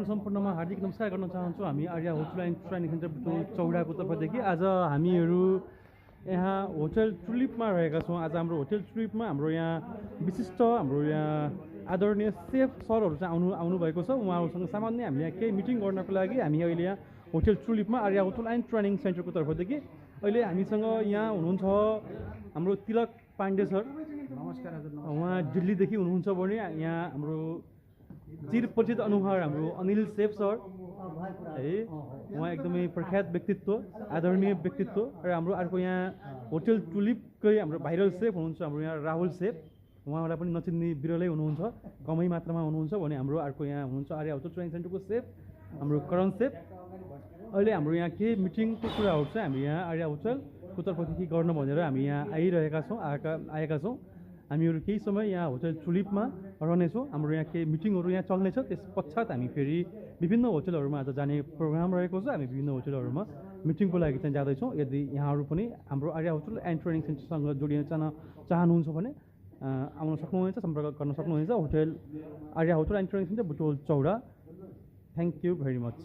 दर्शकहरू सम्पूर्णमा हार्दिक नमस्कार गर्न चाहन्छु। हामी Arya hotel and training centre Butwal चौडाको तर्फदेखि आज हामीहरू यहाँ होटल टुलिपमा रहेका छौँ। आज हाम्रो होटल टुलिपमा हाम्रो यहाँ विशिष्ट हाम्रो यहाँ आदरणीय सेफ सरहरू चाहिँ आउनु भएको छ। उहाँहरूसँग सामान्य हामीले यहाँ केही मिटिङ गर्नको लागि हामी अहिले यहाँ होटल टुलिपमा आर्या होटल एन्ड ट्रेनिङ सेन्टरको तर्फदेखि अहिले हामीसँग यहाँ हुनुहुन्छ हाम्रो तिलक पाण्डे सर। नमस्कार हजुर। उहाँ दिल्लीदेखि हुनुहुन्छ भने यहाँ हाम्रो चिरपरिचित अनुहार हाम्रो अनिल सेफ सर है, उहाँ एकदमै प्रख्यात व्यक्तित्व, आदरणीय व्यक्तित्व। र हाम्रो अर्को यहाँ होटल टुलिपकै हाम्रो भाइरल सेफ हुनुहुन्छ हाम्रो यहाँ राहुल सेफ, उहाँलाई पनि नचिन्ने बिरलै हुनुहुन्छ, कमै मात्रामा हुनुहुन्छ भने हाम्रो अर्को यहाँ हुनुहुन्छ आर्या होटल ट्रेनिङ सेन्टरको सेफ हाम्रो करण सेफ। अहिले हाम्रो यहाँ के मिटिङको कुराहरू चाहिँ हामी यहाँ आर्या होटलको तर्फदेखि गर्न भनेर हामी यहाँ आएका छौँ। हामीहरू केही समय यहाँ होटल टुलिपमा रहनेछौँ। हाम्रो यहाँ केही मिटिङहरू यहाँ चल्नेछ। त्यस पश्चात हामी फेरि विभिन्न होटलहरूमा आज जाने प्रोग्राम रहेको छ। हामी विभिन्न होटलहरूमा मिटिङको लागि चाहिँ जाँदैछौँ। यदि यहाँहरू पनि हाम्रो आर्या होटल एन्ड ट्रेनिङ सेन्टरसँग जोडिन चाहनुहुन्छ भने आउन सक्नुहुनेछ, सम्पर्क गर्न सक्नुहुनेछ। Hotel Arya hotel and training centre Butwal Chauda. Thank you very much.